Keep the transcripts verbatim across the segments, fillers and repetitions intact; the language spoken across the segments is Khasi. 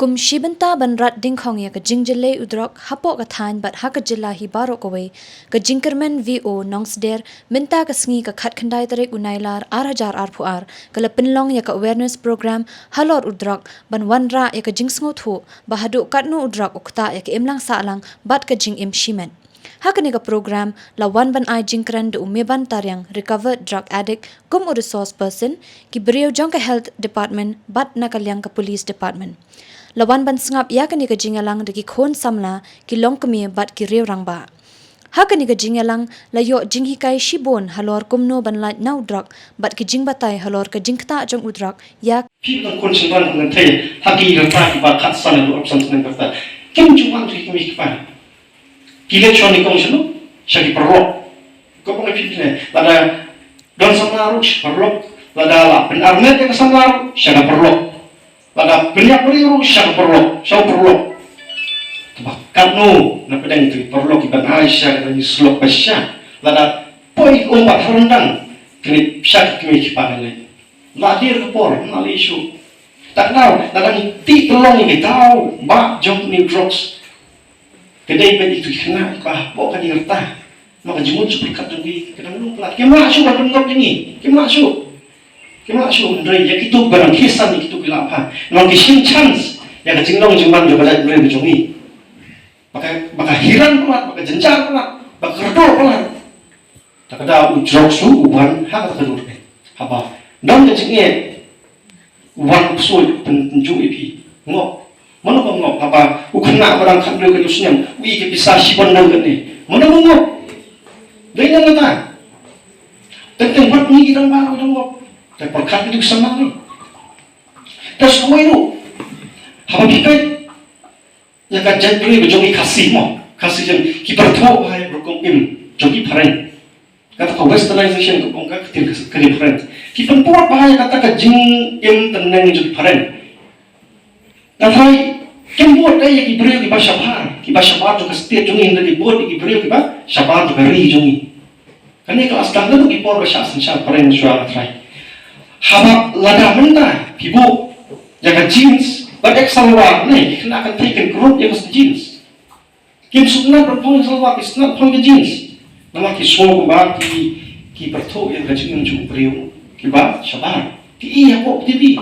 Kum shi bynta ban rat dingkhong ïa ka jingjyllei u drok hapoh ka thaiñ bad ha ka jylla hi baroh kawei, ka jingkyrmen V O Nongsder mynta ka sngi ka khatkhyndai tarik u Nailar ar hajar arphew ar ka la pynlong ïa ka awareness program halor u drok ban wanrah ïa ka jingsngewthuh ba haduh katno u drok u ktah ïa ka imlang sahlang bad ka jingim shimet. Ha kane ka program la wan ban ai jingkren da u Meban Tariang, recovered drug addict, kum u resource person, ki briew jong ka health department bad na ka liang ka police department. La wan ban sngap ïa kane ka jingïalang da ki khun samla, ki longkmie bad ki riew rangbah. Ha kane ka jingïalang la ïoh jinghikai shibun halor kumno ban lait na u drok bad ki jingbatai halor ka jingktah jong u drok ïa Phi tang khun shynrang khun kynthei ha ki rta kiba khatsan haduh arphew san snem ka rta. Kim ju wan ki kmie ki kpa. Ki leit shwa nyngkong shano? Sha ki paralok. Ko pang phi ne. Lada don samla ruh sha paralok. Lada la pynarmet ïa ka samla ruh sha ka paralok. Lada pynïap briew ruh sha ka paralok, sha u paralok. Te ba katno na pdeng ki paralok kiban ai shisha, kiban ïohsngew ba shisha. Lada poi ki um bad ha ryndang, kine sha ki kmie ki kpa ban leit. La dier ka por, la leit shuh. Te kynmaw, lada ngi tih pynlong ïa ki daw ba jong kine drugs. Ka dei ban ïa ki khynnah kiba hapoh kane ka rta. Namar ka jingmut shu pyrkhat jong ki ka dang rung palat. Kim lah shuh ban pynngop ïa ngi. Kim lah shuh. Kim lah shuh, hynrei ïa kito ba dang khie san, ïa kito ki lah bha. Namar ki shim chance ïa ka jinglong jingman jong ka jaitbynriew jong ngi. Ba ka, ba ka hiran palat, ba ka jynjar palat, ba ka kyrduh palat. Te ka daw u jrok shuh u wan ha kata ka dur, eh. Haba don ka jingeh, u wan u ksuid, pyn, pynjur ïa phi. Ngop. Mano ba ngop? Haba u khynnah ba dang khathynriew khathynñiew snem u ïoh ka pisa shibun dang kane. Mano ba ngop? Dei na kata. Teng teng wat ngi ki dang ba, dang ngop. Te pyrkhat ki duk sama ni. Te shuh ruh, haba phi peit ïa ka jaitbynriew jong ki Khasi mo, Khasi jong ki, pyrthuh bha ïa ka rukom im jong ki phareng. Kata ka westernization ka ong ka, ka ktien ka, ka different. Ki pynbud bha ïa kata ka jingim tneng jong ki phareng. Nga tharai kim bud ïa ki briew kiba shabar, kiba shabar jong ka state jong ngi, hynrei ki bud ïa ki briew kiba shabar jong ka ri jong ngi. Kane ka la sdang naduh ki por ba shah synshar phareng shuwa, nga tharai. Haba lada mynta phi buh ïa ka jeans bad ïa ka salwar, ne, ki khynnah kynthei kin krup ïa ka jeans. Kim sngewtynnat ban phong salwar, ki sngewtynnat phong ki jeans. Namar ki sngew kumba ki, ki pyrthuh ïa ka jingim jong u briew kiba shabar. Ki ïohi hapoh T V,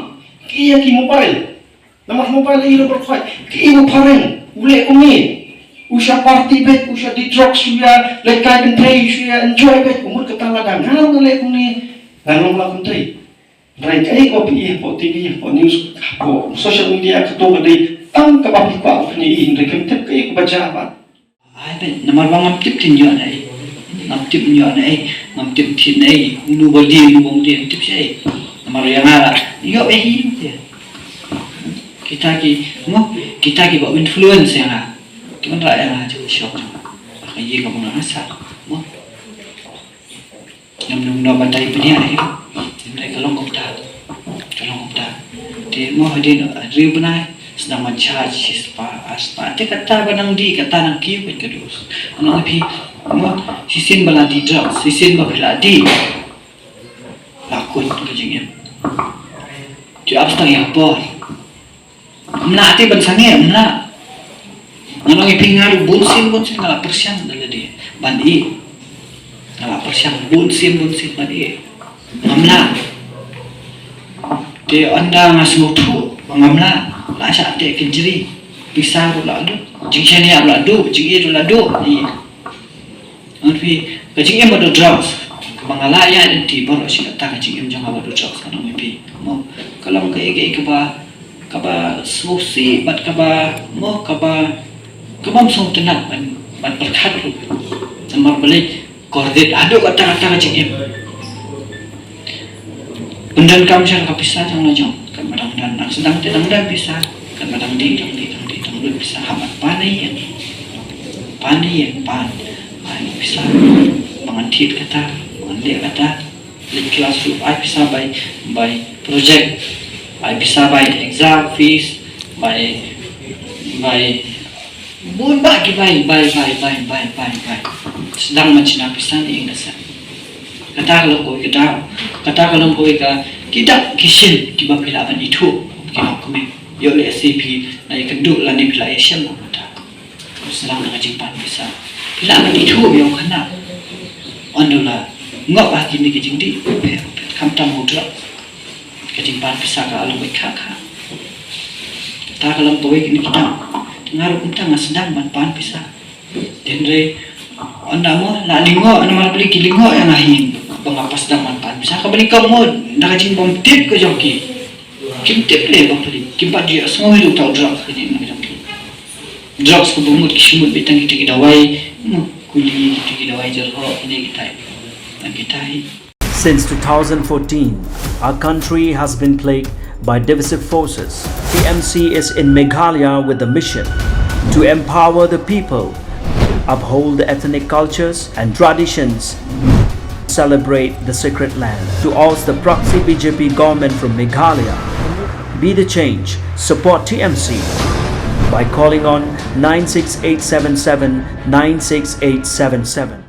ki ïohi ha ki mobile. Namar mobile ïa ki la pyrkhat, ki ïohi u phareng u leh kumne. U shah party beit, u shah die drugs, u ïa lehkai kynthei, u shah ïa enjoy beit. Ka mut kata lada nga ruh nga leh kumne, ngan long la kynthei. Hynrei kaei kaba phi ïohi hapoh T V, hapoh news, hapoh social media, kato ka dei tang kaba phi kwah ban ïohi, hynrei phim tip kaei kaba jia bha. Ai beit, namar ba ngam tip thin ïoh na ei. Ngam tip ïoh na ei, ngam tip thin na ei. Kumno ba dei, kumno bym dei, ngam tip shaei. Namar ïa nga la ïoh ei hi te. Kita ki, mo, kita kiba influence ïa nga. Ki wanrah ïa nga ha ka shop. Ka ïing kaba nga sah, mo. Ngam nang noh batai pynïaid ïa u. Hynrei ka long kumta. Ka long kumta. Te mo hadien hynriew bnai sdang ban charge shispah, arspah. Te kata ba nang dih, kata nang kiew beit ka dus. Nang phi mo shisien ba la dih drugs, shisien ba phi la dih. La kut ka jingim. Te ap sdang ïa ka por. Ym lah te ban sangeh, ym lah. Nga ong ïa phi, nga ruh bunsien bunsien nga la pyrshang da lade ban ïeh. Nga la pyrshang bunsien bunsien ban ïeh. Ngam lah. Te ynda nga sngewthuh ba ngam lah, la shah teh kynjri. Pisa ruh la duh, jingshaniah ruh la duh, jingïeit ruh la duh. Ïeh. Ngan phi, ka jingim haduh drugs, kaba nga la ïaid lynti baroh shi katta ka jingim jong nga haduh drugs, ngan ong ïa phi. Mo, ka long kaei kaei kaba, kaba sngewsih bad kaba, mo, kaba, kaba ym sngewtynnat ban, ban pyrkhat ruh. Namar balei, kordit haduh katta katta ka jingim. Pyndonkam sha ka pisa jong la jong. Katba dang don, dang sdang te dang don pisa. Katba dang dih, dang dih, dang dih, dang don pisa. Hap ban pan ïa ïing. Pan ïa ïing, pan. Ai pisa. Ba ngan thied kata, ba ngan leh kata. Leit klas ruh ai pisa bai, bai project. Ai pisa bai exam fees, bai, bai Bun bah ki bai, bai, bai. Sdang ban shna pisa na ïing na sem. Kata ka long kawei ka daw. Kata ka long kawei ka, ki dak ki shin kiba phi lah ban ithuh, ki longkmie. Ïoh lehse phi la ïakynduh lane phi la ïashem kumta. Sdang na ka jingpan pisa. Phi la ithuh ïa u khynnah. Ynda u la ngoh ha kine ki jingdih phet phet, khamtam ha u drug. Ka jingpan pisa ka long beit kha kha. Kata ka long kawei kine ki dang. Nga ruh kumta nga sdang ban pan pisa. Hynrei ynda mo la lyngngoh, ynda ma la plie ki lyngngoh ïa nga hi ba nga pat sdang ban pan pisa. Kaba nyngkong mo, na ka jingbym tip ka jong ki. Kim tip lei ba plie, kim pat ju ïohsngew hi ruh uta u drugs ka jong ki. Drugs kaba mut ki shu mut beit tang kita ki dawai, mo, kuli kita ki dawai jyrhoh, kine kita. Tang kita hi. Since two thousand fourteen, our country has been plagued by divisive forces. T M C is in Meghalaya with the mission to empower the people, uphold the ethnic cultures and traditions, celebrate the sacred land, to oust the proxy B J P government from Meghalaya. Be the change. Support T M C by calling on nine six eight seven seven nine six eight seven seven.